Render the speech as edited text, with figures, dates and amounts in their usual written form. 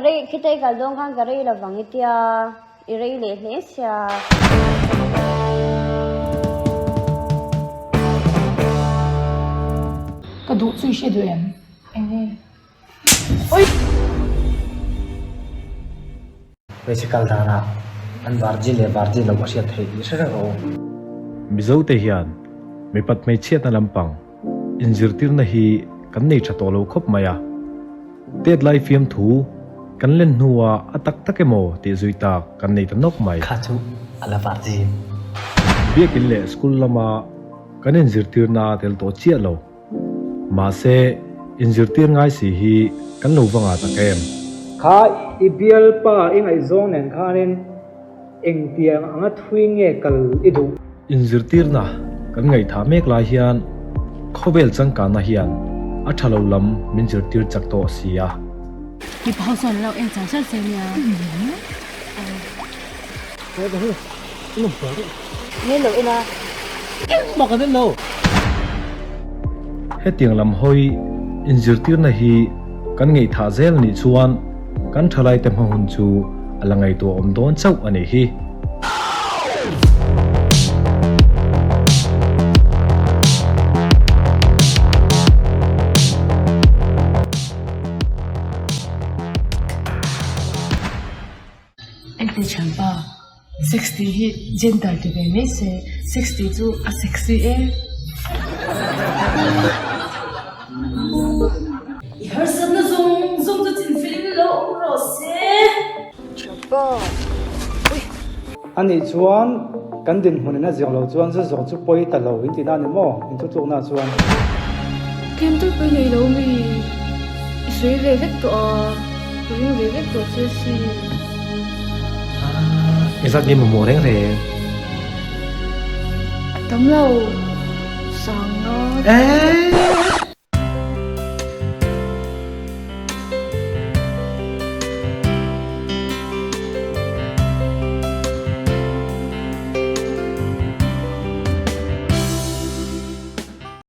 rei khita i kal dawn khan ka rei lovang i tia i rei leh hle sia. Ka duh chu i hre duh em? Enge? Hmeichhe kal danah an varji leh varji loh a hriat theih tih hre reng rawh u. Mizote hian mipat hmeichhiatna lampang inzirtirna hi kan nei tha tawh lo khawp mai a. Tet lai fiamthu kan len hnuah a tak tak emaw tih zui tak kan nei ta nawk mai. Kha chu a la varji. Biakin leh school lama kan inzirtirna a tel tawh chiah lo. Mahse, inzirtir ngai si hi kan lo va ngah tak em? Kha i bialpa i ngaihzawng nen khanin engtiang anga thui nge kal i duh? Inzirtirna kan ngaihthah mek lai hian khawvel changkanna hian a tha lo lam min zirtir chak tawh si a. Mipa ho chuan an lo en char char che nia. Hetiang lam hawi inzirtirna hi kan ngaihthah zel nih chuan kan thalaite hma hun chu a la ngaihtuah awm dawn chauh a nih hi. Engti thianpa, sex tih hi gender ti ve mai se, sex tih chu a sexy e. I harsatna zawng zawng chu chinfel in lo awm rawh se. Thianpa, ui. Anih chuan kan dinhmun in a zir lo chuan zu zawh chu pawi ta lo in tihna a ni maw? In thutlukna chuan. Tlem tal pawi nei lo mi i sawi ve vek tawh a, ka ring ve vek tawh che si. Ahh, engzat nge mamawh reng reng? A tam lo, sanga. Eeh!